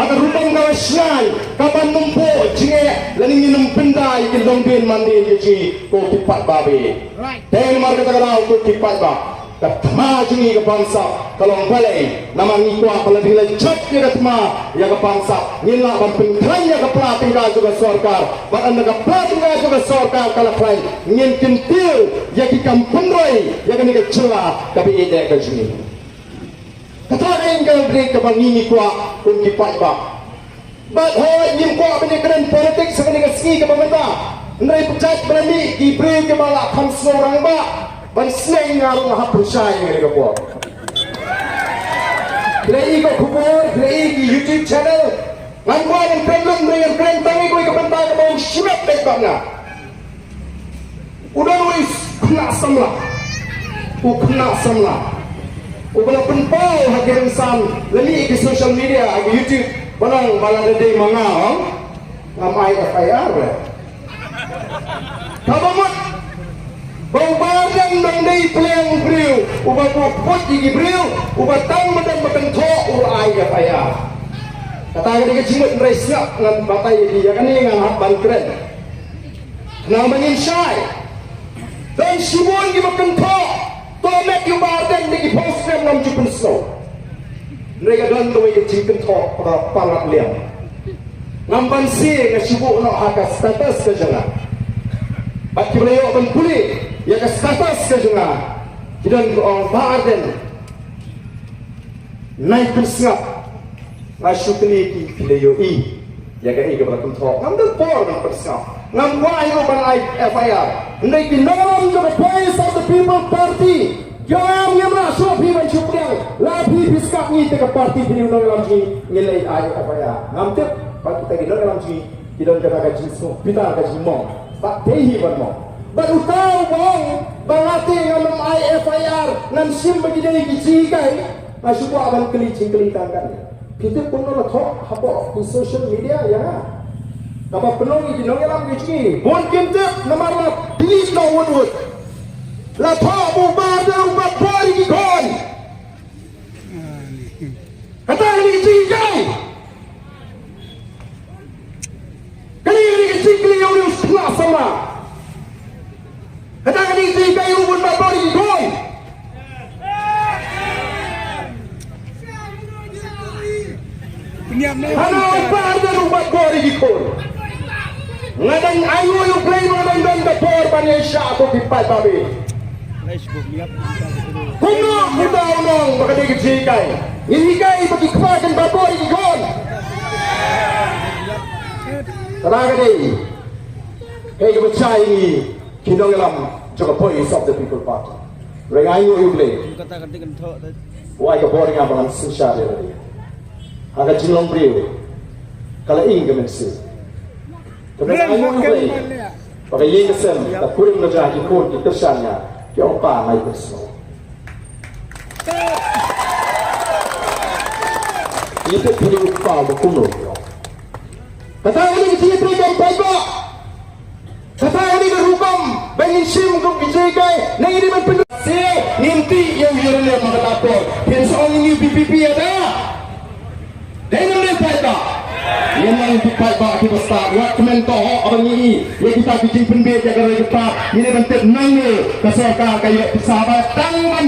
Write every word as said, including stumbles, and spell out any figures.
Ka rukom kaba shngaiñ, kaban ym buh jingeh, lane ngin ym pynda ïa ki longdien mandien ki jong ngi, ko ki paidbah. Te namar kata ka daw ko ki paidbah, ka thma jong ngi ka bamsap ka long balei, namar ngi kwah ba lada ngi la jot ïa ka thma, ïa ka bamsap, ngin lah ban pynkhlaiñ ïa ka pla tyngka jong ka sorkar, bad ynda ka pla tyngka jong ka sorkar ka la khlaiñ, ngin kyntiew ïa ki kam pynroi ïa kane ka jylla kaba ïeit ka jong ngi. Kata ka ïing ka bri kaba ngi ngi kwah kum ki paidbah. Bad hooid ngim kwah ban ïakren politics ha kane ka sngi kaba mynta. Hynrei pyrshah ba la mih ki briew kiba la kham sngew rangbah ban sneng, nga ruh nga hap pyrshah ïa kane ka por. Phi la i ka khubor, phi la i ki YouTube channel. Ngan kwah ban kren lut, hynrei ngan kren tang ïa kawei ka bynta kaba ym shym bit bad nga. U don uwei u khynnah samla. U khynnah samla uba la pynpaw ha ki rynsan, la mih ha ki social media, ha ki YouTube, ba ong ba lada dei ma nga, ong, ngam ai F I R re. Kaba mut ba u Bah Ardent dang dei pleng u briew uba buh kput ïa ki briew, uba tang ba don ba kynthoh u ai F I R. Kata ka dei ka jingmut, hynrei sngap, ngan batai ïa phi, ïa kane ngan hap ban kren. Nang ba ngin shai. Don shibun kiba kynthoh, to met ïa u Bah Ardent da ki phongsngiam, ngam ju pynsngew. Hynrei ka don kawei ka jingkynthoh kaba palat liang. Ngam banse, nga shu buh noh ha ka status ka jong nga. Bad kiba la ïoh ban pule ïa ka status ka jong nga, ki don ki ong, Bah Ardent, nai pynsngap. Nga shu kylli ki, phi la ïohi ïa kaei kaba la kynthoh? Ngam don por ban pynsngap. Ngam kwah ïa u ban ai F I R. Hynrei ki nongïalam jong ka Voice of the People Party ki ong, ngim lah shuh phi ban shu pdiang. Lada phi phi sngap ngi te ka party phi, nongïalam jong ngi, ngin leit ai F I R. Ngam tip ba kita ki nongïalam jong ngi ki don kata ka jingsngewbitar, ka jingmong. Bad te hi ban mong. Bad uta uba ong ba nga te ngan ym ai F I R, ngan shim ba ki dei ki jinghikai. Nga shu kwah ban kylli jingkylli tang kane. Phi tip kumno la thoh hapoh ki social media ïa nga? Kaba pynlong ïa ki nongïalam ki jong ngi, bun kim tip namar la delete noh wut wut. La thoh ba u Bah Ardent u bat bor ïa ki khun. Kata ka dei ka jinghikai. Kane ka dei ka jingkylli ïa u, ïa u khynnah samla. Kata ka dei ka jingkylli ïa u, bun ba bor ïa ki khun. Hana u Bah Ardent u bat bor ïa ki khun. Nga dang ainguh ïa U Blei ba nga dang don ka por ban ïaishah, ko ki paidbah. Kumno kumta u ong ba ka dei ka jinghikai? Ngi hikai ba ki kpa kin bat bor ïa ki khun. Kata ka dei kaei kaba shai ïa ngi ki nongïalam jong ka Voice of the People Party. Hynrei nga ainguh ïa U Blei, u ai ka bor ïa nga ba ngan synshar ïa lade. Ha ka jinglong briew ka la ing ka mynsiem. Te nga ainguh ïa U Blei ba ka ïing ka sem, ka kurim ka jong ki khun ki kyrshan ïa nga, ki ong, Pa, ngai pynsngew. Ïa te phi u kpa ba kumno. Kata ka dei ka jingïatreilang paidbah. Kata ka dei ka rukom ba ngin shim kum ki jinghikai. Nang ïa dei ban pyndonkam, ngin tih ïa u Yirlem ha kata ka por. Phin sa ong ïa ngi u V P P ïa da. Dei nang dei paidbah. Ngin nang dei paidbah kiba stad. Wat kmen to hok ba ngi ïa kita ki jingpynbeit ïa ka ri ka par. Ngin dei ban tip nangne ka sorkar ka ïoh pisa ba tang ban